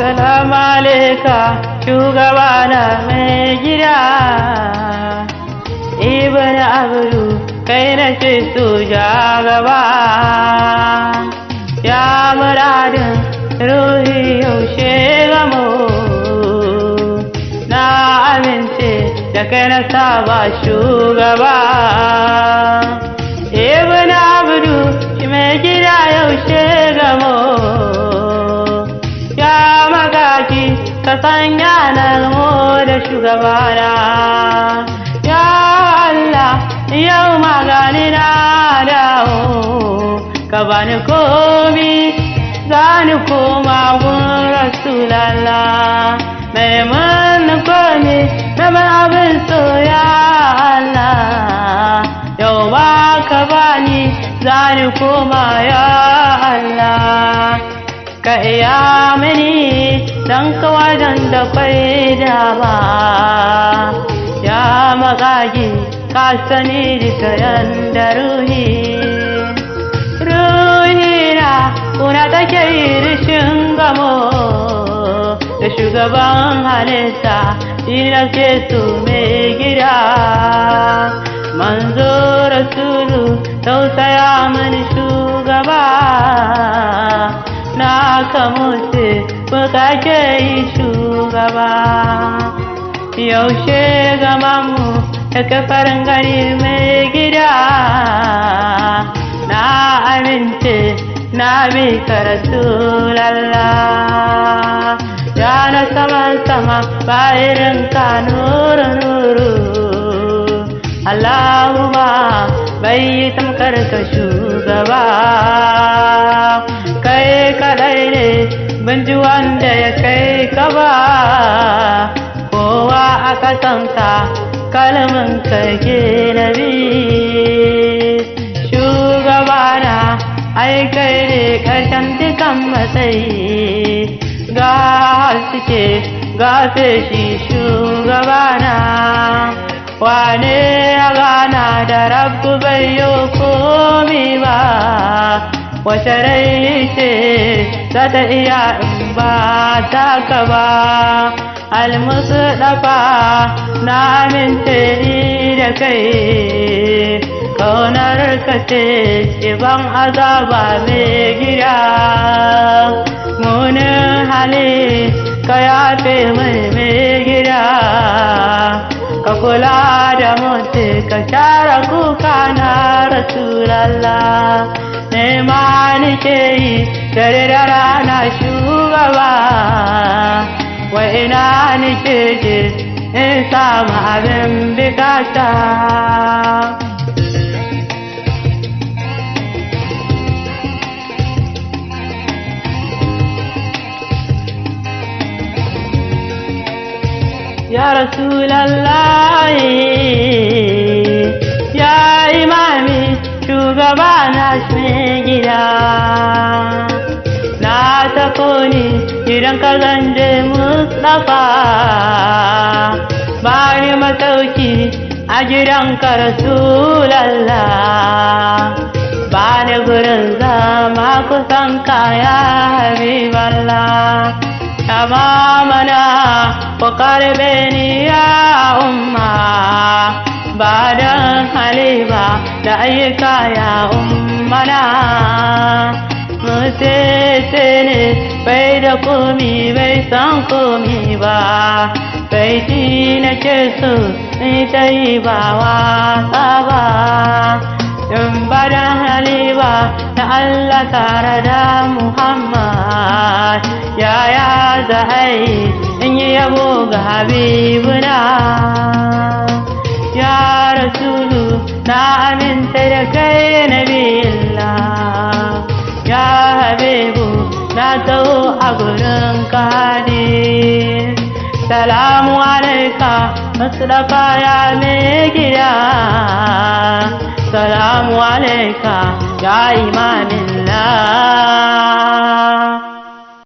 Salamu alaika shugabana mai gida. Ibn Abdu kai na ce su ja gaba. Ya muradin ruhi yaushe gamo. Na amince da kai na saba shugaba. Ibn Abdu shi mai gida yaushe gamo. Ya magaki ka sanya na gamo da shugabana. Ya Allah yau magani na dawo. Ka bani komi zani koma gun Rasulallah. Mai mana komi na mai abin so ya Allah. Yau ba ka bani zani koma ya Allah. Ka iya mini dan kawadan da kwai dama. Ya magagi ka sani duka yanda ruhi. Ruhina kuna take yi rishin gamo da shugaban halitta shi na ke so mai gida. Manzo Rasulu tausaya mani shugaba. Na kamuce kuka ke yi shugaba. Yaushe gamanmu da kafarin gari mai gida. Na amince na bi ka Rasulallah. Ya na saman sama ba irin ka nuru nuru. Allahumma bai yi tamkar ka shugaba. Kai kaɗai ne ban ji wanda ya kai ka ba. Kowa aka sanka kalmin ka ke nabi. Shugabana ai kai ne ƙarshen dukan matsayi. Ga haske ga feshi shugabana. Wane ya gana da Rabbu bai yi komi ba. Wace rai ce za ta iya in ba taka ba. Almustapha na amince ni da kai. Kaunar ka ce ban azaba mai gida. Munin hali ka yafe mai mai gida. Ka kula da mutu ka share kuka na Rasulallah. Nema nike yi dare da rana shugaba. Wa ina nike je in samu abin bukata. Ya Rasulallah, ya imami shugaba na shi gida. Na tafi ni gidan ka zanje Mustapha. Bani masauki a gidan ka Rasulallah. Bani gurin zama kusan ka ya Habiballah. Tamamana ku karbe ni ya umma. Ba dan hali ba da ayyuka ya ummana. Mutete ne bai da komi bai san komi ba. Baiti nake so ni ta yi ba wasa ba. In ba dan hali ba da Allah tare da Muhammad. Yaya za a yi in yi yabo ga Habibuna. Ya Rasulu na aminta da kai Nabiyillah. Ya Habibu na taho a gurin ka hadi. Salamu alaika Mustapha ya mai gida. Salamu alaika ya imamin